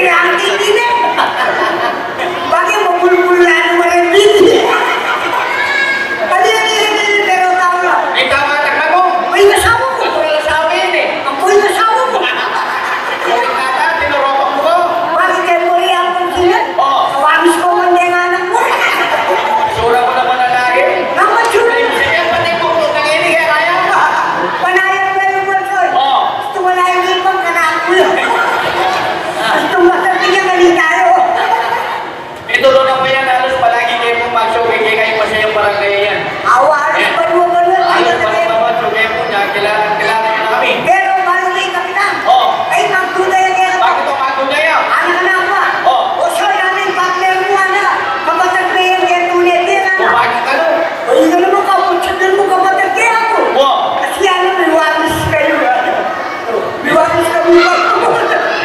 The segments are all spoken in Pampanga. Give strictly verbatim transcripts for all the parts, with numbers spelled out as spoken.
Yang tinggi ne. Bage mabulbul na anu, marembit. Adi, adi, adi, pero tau la. Ay, tama, takma mu. Ay, asawa ku. Ay, asawa ini. Ay, asawa ku. Ay, tata, tinurukan mu ko. Bage kemuri aku sini. O. Kawamis ko man deng anak mu. Sura mu naman na lagi. Nang matsura. Sige, pati ku, putang ini, kaya kaya. Panayang na yung matsura. O. Gusto mo na yung ipang ka na aku. Gusto mo sa tingin na rin tayo. Ito daw na po yan, halos palagi kayo pong mag-show kay, kay masayang barangay yan. Awa, halos banwa-banwa tayo. Halos banwa-banwa, show kayo po niya, kilala, kilala na kami. Pero balu ne, Kapitan. O. Ay, magduda yan kaya. Bakit ang magduda yan? Anak na ako, ah. O. O, sorry, ano yung partner mo, ano? Kapatid mo yan, kaya tunay din, ano? O, bakit ano? O, yun naman, kapatid mo, kapatid kaya ako. O. Kasi ano, may walis kayo, ah. Liwalis ka muna.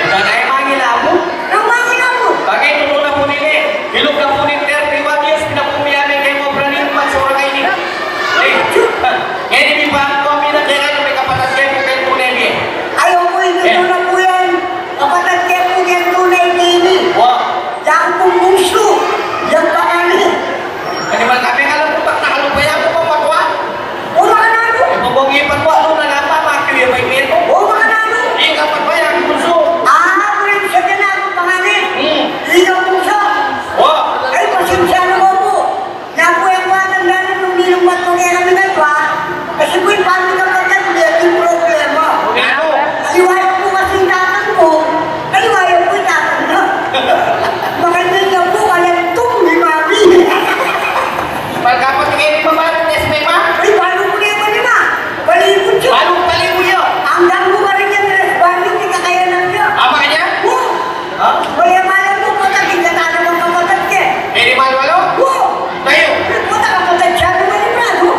Ika na yung mangilamu. Nang mangilamu. Bagay, tutu na po nini. Ilog na po ni thirty-one years, pinapumiyamin kayo mo, praning magsura kayo ni. Eh, ngayon, hindi pa ako ang pinagkailan, may kapatid kayo po kayo po, Nemi. Ayaw po, ito na po yan. Kapatid kayo po kayo po, Nemi. Wa. Yang pong bunso. Yang panganay. Animal kami, alam ko, tak nakalupa yan, kung mapatuan. O, makananu? E, mabongi pa ko, ano na lang pa, makiwi pa yung meto. O, makananu? Ika pa ba yan, bunso? Ah, buling sa kanya, ako panganay. Hmm. Ika bunso. O. Ay, pasensya na po po. Naku, e ku atandanan nung ninumbat ko kaya kami na ito, ah. Kasi po, yung paano ka pagkat, may ating problema. Ano? Aliwa po kasi yung tatang ko. Aliwa po yung tatang na. Maganda niya po, kaya itong ni Mami. Pagkapag tingin ni Mama, tes ni Ma? Ay, balu ku ne ba ni Ma? Balibu siya. Balu, balibu yun. Anggang mu pa rin yan, res balu, di ka kaya nang siya. Ama niya? Oo. Ha? Kaya malam mu pa, taging ka na naman kapatid ka. Ini malu-alu? Oo. Tayo. Puta ka, puta siya, di ba ni Prado?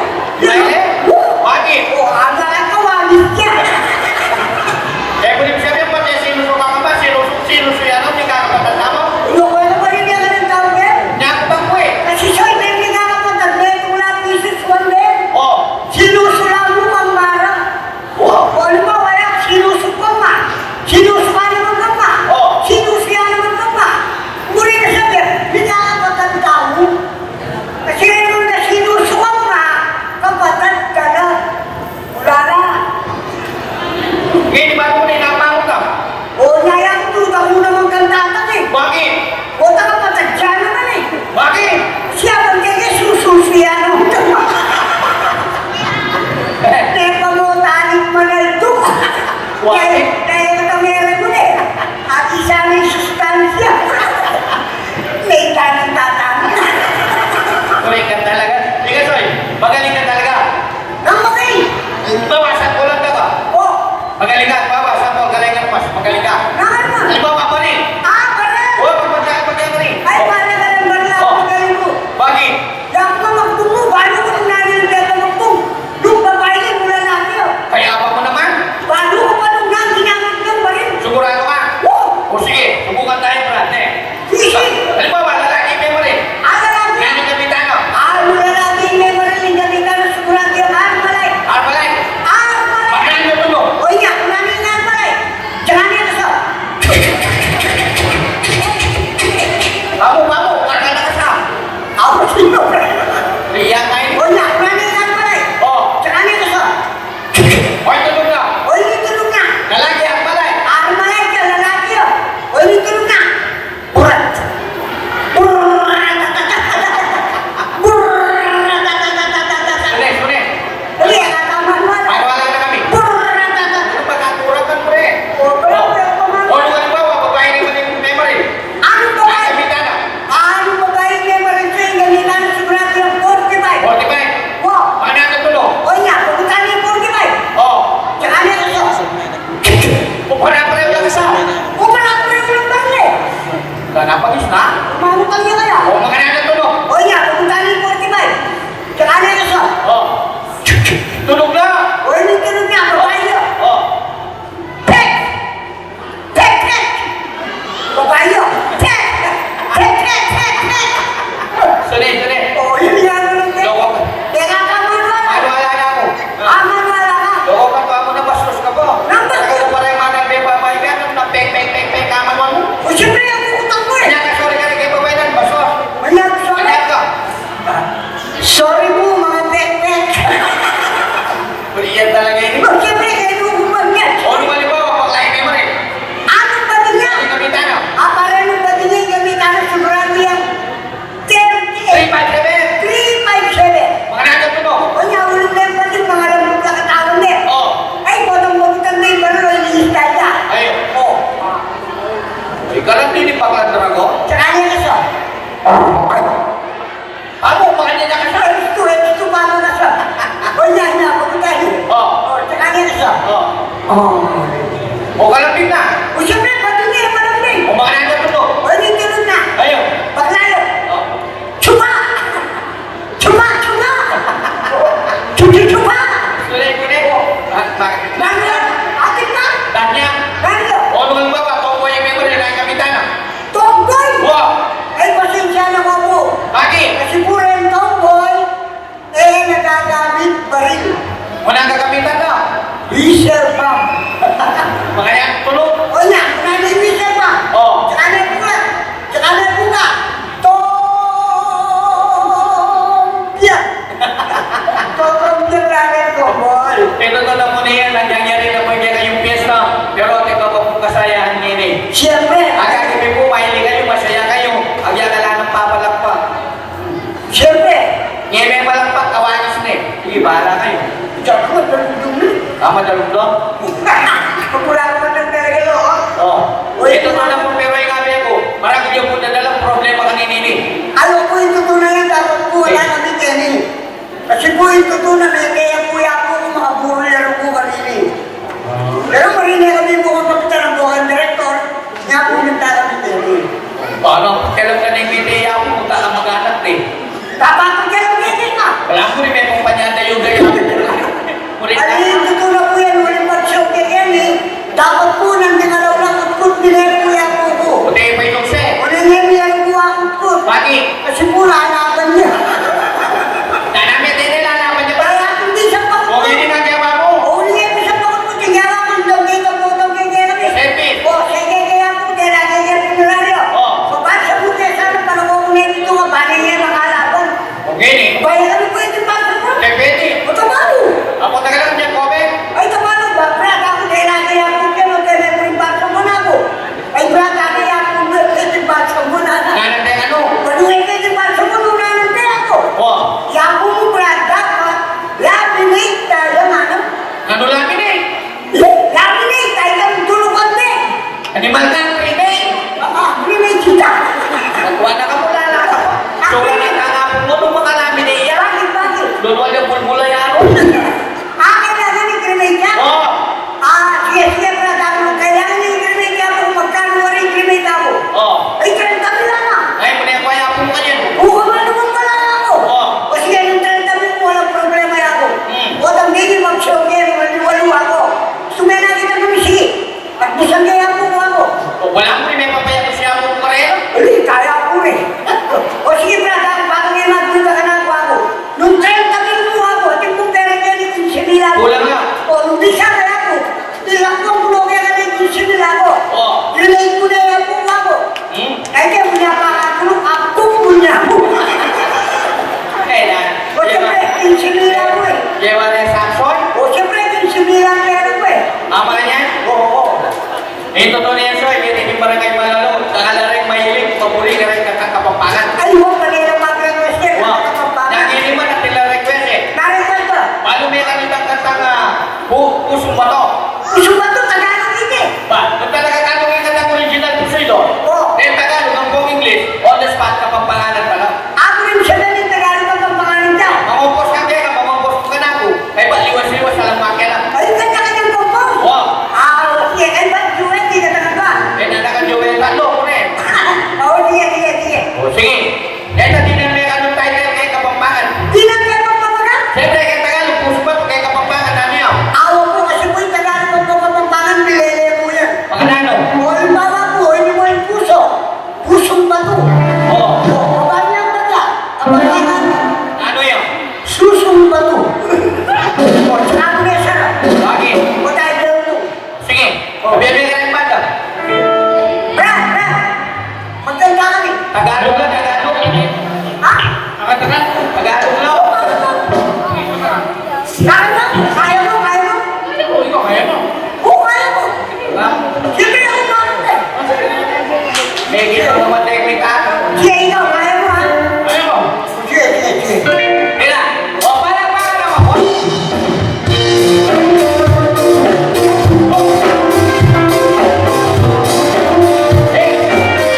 Tayo? Oo. Bakit? Oo, ang mga kawalis siya. E, pwede siya yung pati sinusuka ka ba? Sinusu-, sinusuyan ang di ka kapatid na mo? Ano ko, ano ba rin yan ang tawag yan? Niya ako ba po e? Kasi siya, hindi nga kapatid, may tula, misis, one day. O. Sinusula mu ang marang. O. O, halimbawa, wala, sinusu ka ma. Sinusu ka naman ka ma. O. Sinusu yan naman ka ma. Ngunit na sabi, hindi ka kapatid tau. Kasi ngayon na sinusu ka ma, kapatid ka na. Wala na. Ngayon, balu ne, napangu ka. O, naya ku, tuta ku naman kang tatang e. Bakit? O, taka patadya naman e. Bakit? Siya, bang kaya sususian mo? Tepa mo, tanik manaldo. Bakit? Kaya, kaya ka tamera mo e. At isa na yung sustansya. May tanong tatang. Correct ka talaga. Ikaw, Soy, magaling ka talaga. Nang magaling. Bawasan ko lang ka ba? O. Magaling ka, bawasan ko, galing ka, mas magaling ka. Nang ano? Halimbawa, baril. Ah, baril. O, pagpagka, pagka baril. Ay, para ka ng baril, ako magaling ko. Bakit? Yang ka magpungu, balu ko nung nani ng beta magpungu. Nung babae, mula na kayo. Kaya ba mo naman? Balu ko pa nung nani, ginamit ng baril. Sigurado ka? Oo. O sige, subukan tayo, brad, eh. Sige. Halimbawa, lalaki memory. Ah, lalaki. Nani gamitan, no? Ah, lalaki memory, yung gamitan ng sigurado yung Armalite. Armalite? Armalite. Magkano ito mo? O, iya, kung ano yung Armalite? Tsaka nito sa. Babu, babu, kaka na ka sa. Ako, sino? Iya, kayo. O, iya, kung ano yung Armalite? O. Tsaka nito sa. Oy, tulog na. Oy, tulog na. Lalaki, Armalite. Armalite ka, lalaki, o. Oy, tulog na. Burat! Burat! Burat! Sulit, sulit. Dali, ah, tama, tama. Maniwala na kami. Burat! Ano ba, kakuratan mo rin? O, pero, pero, pero, O, yung halimbawa, babae naman yung memory. Ano babae? Gamitan na. Ano babae memory train? Gamitan na sigurado yung forty-five. Forty-five? Wow. Paano ang tulo? O, iya, pupunta niya yung forty-five. O. Tsaka niya ito. Kumpara-pareho lang sa. Kumpara-pareho lang ba, eh? Wala na, pag-is na. Umano pa niya kaya? O, magkano na tunog? O, iya, pupunta niya yung forty-five. Tsaka na yung isa. O. Tunog na. O, hindi tunog na, babae yun. O. Pek! Pek, pek! Babae yun. Pek! Pek, pek, pek, pek! Sali, sali. O, yun nga naman, pek. Loko ka. Teka ka, manual. Maniwala na ako. Ah, manual ka. Loko ka, tuwa mo na, bastos ka po. Nang bastos? Ako pa rin, manang may babae ka, nang pek, pek, pek, pek, ka, manual mo. O, siyempre, Ini baklang dragon. Tsaka niya na siya. Ay. Amo, makanyan na ka sa. Ay, gusto, ay, gusto pa mo na siya. O, yan, yan, pagkita niyo. O. O, tsaka niya na siya. O. O. O, kalapit na. O, siyempre, pati niya, malambing. O, makanyan na to. O, ini, tulog na. Ayun. Paglayo. O. Chupa! Chupa, chupa! Chuchu, chupa! Sulay ko na po. Ah, bakit? Nanya? Atin ka? Tanya? Nanya? O, nung ba, tomboy ing member, nanya kapitana. Tomboy? Wa. Ay, pasensya na po. Bakit? Kasi puro yung tomboy, eh, nagagamit baril. Wala gagamitan na. Whistle pump. Makaya tulog. O, yan. Wala na yung whistle pump. O. Tsaka na yung buka. Tsaka na yung buka. Tombya. Tombya, brother ko, boy. Ito to na po niya, nangyayari na po niya kayong piyesta. Pero ating kapag kasayahan niya ini. Siyempre. Agad kami po, mahilig kayo, masaya kayo. Agad ka lang ng papalakpak. Siyempre. Ngayon may palakpak, kawanis na eh. Sige, bahala kayo. Diyan ka, madalugdong na. Ah, madalugdong? Pag wala ka matang talaga, no? Oo. Uy, ito na lang po, pero yung abi ko, marami niyo po dadalang problema kanina ini. Alam ko, yung totoo na yan, dapat po wala kami, Kenny. Kasi po, yung totoo na may kaya po, ya po, mga buro, laro po kanina eh. Pero marinig kami po, kapag pitala po ang direktor, nga po yung taga ni Kenny. Paano? Kailan ka na yung kaya po, punta ka mag-anak eh. Dapat po kayo, Kenny, ka? Wala po rin may kumpanya na yung gaya. Ulit na. Ano yung totoo na po yan, ulit mag-show kay Kenny. Dapat po, nang dingalaw lang, kutkut, binayan po yan po ko. Puti pa yung se. Ulit nga niya po ang kutkut. Bakit? Kasi po, lalaban niya. Tanam niya, tete, lalaban niya pa. Kaya hindi siya pa. O, hindi na kaya mo. O, hindi siya pa. Tingnan mo, ang dami ng putang ganyan kami. Sepi. O, sige, kaya po, kaya lagi niya pinararyo. O. So, basta po kaya sana, pala ko kung may dito ka, bali niya makalaban. Okay, ni. Bali kami po ito, basta po. Depende. O, tamalo. Ako, taga lang dyan, Kobe. Ay, tamalo, ba, brad, ako, kaya lagi niya po, kaya magkaya po yung basta mo na ako. Ay, brad, ako, kaya po, kaya yung basta mo na. Nanang tayo, ano? Pag-uwi kayo yung basta mo, nung nanang tayo ako. O. Yapo mo, brad, dapat, laminate tayo, ano? Ano laminate? Laminate, ay kang tulukan din. Animal ka, cremate. Baka cremate kita. Magkuha na ka mula lang. So, wala ka nga po, ano ba ka laminate yan? Bakit, bakit? Doon wala yung bulbula yan, ano? Ah, kailangan i-cremate yan? Oo. Ah, sige, sige, brad, ako, kailangan i-cremate yan kung magkano wari i-cremate ako. Oo. Ay, trenta mil lang, ah. Ay, muna yung kaya po ka yan. Oo, ano mo pala ako? Oo. O sige, yung trenta mil mo, walang problema yan ako. Hmm. O, tang bigi, mag-show kayo, wali-wali ako. Sumena kita ng sige. At busang kaya po ako. O, wala mo rin may papayag siya mo pa rin? Hindi, kaya ko rin. O sige, brad, ako, bakit may magpunta ka na ako, ako? Nung trenta mil mo ako, at yung pera niya ni kinse mil ako. Kulang na. O, nung bisa kaya ako, ilang kong bloke ka ni kinse mil ako. O. Relate ko na yan po ako. Hmm? Ay, kaya mo niya pa ako, ako po niya po. Kaya na. O, siyempre, kinse mil ako eh. Kaya wala yung Samson? O, siyempre, kinse mil ang pera ko eh. Tama niya? Oo, oo. Eh, totoo na yan, sir. Kaya tingin barangay Malalo, saka na rin mahilig, pabuli ka rin kanta Kapampangan. Ay, huwag pa rin ang mga request, sir. Wow. Kapampangan. Yan, hindi man ang nila request, eh. Narinig ko. Paano may kami kantang, ah, pu-, Pusong Bato? Pusong Bato, Tagalog ito, eh. Ba, kung talaga Tagalog yung kantang original, Pusong Bato? Oo. Eh, Tagalog, ang buong English, on the spot, Kapampangan talaga. Ako rin siya na rin, Tagalog, Kapampangan siya. Mangopos ka, kaya ka, mangopos ka na ako. Kay ba, liwas-liwas, alam mo, kaya lang. Ay, kanya-kanyang kompos. Wow. Ah, o, sige. Ay, ba, duet, di na talaga. Eh, nanakan duet, tatlo ko na eh. O, sige, sige, sige. O, sige. Kaya sa tinan may anong title kay Kapampangan? Tinan kay Kapampangan? Siyempre, kay Tagalog, Pusong Bato, kay Kapampangan, ano yun? Awa po, kasi po yung Tagalog at Kapampangan, nilele po yan. Pakanano? O, halimbawa po, yun mo yung puso. Pusong Bato. Oo. O, baba niya ang mata. Ang mata na. Ano yun? Susong Bato. O, tsaka mo na siya. Bakit? O, tayo daw ito. Sige. O. Sabihan mo yung kanyang banda. Brad, Brad. Magkanta kami. Tagalog na, Tagalog. Ha? Tagalog. Tagalog na. Kaya mo, kaya mo, kaya mo. Ikaw, ikaw, kaya mo. O, kaya mo. Ha? Siyempre, ako bakit eh. May kita mo matay, may tata. Sige, ikaw, kaya mo, ha? Kaya mo. Sige, sige, sige. Kaya, o, palakpakan naman, o. Hey!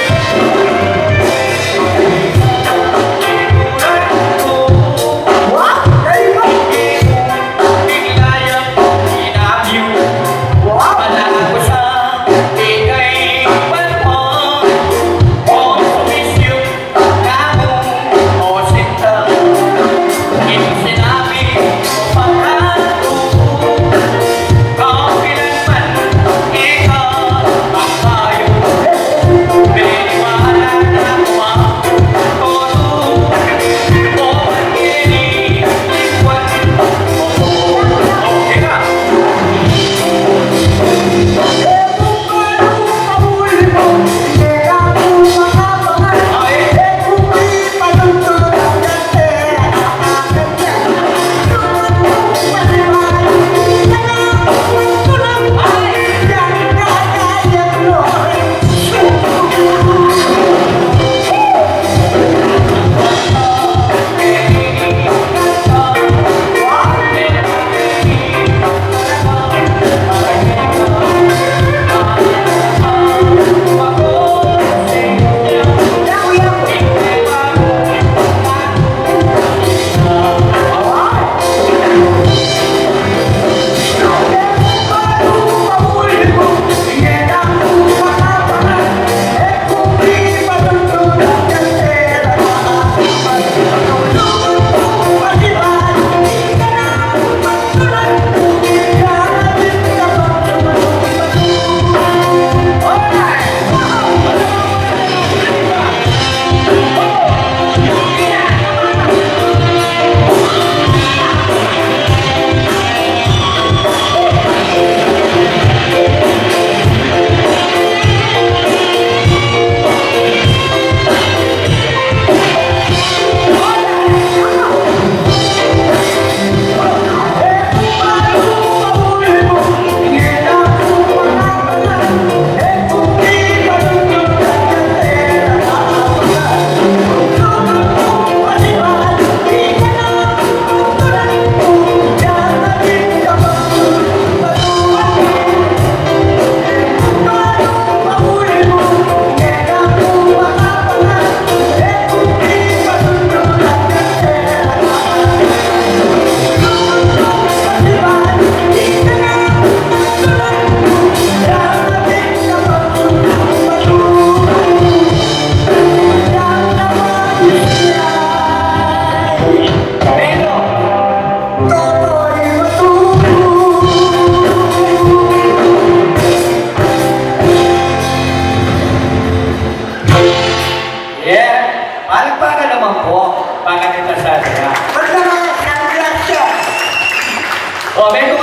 Palakpakan naman po, pakatita sa atin, ha? Pag naman, ang grasya. O, may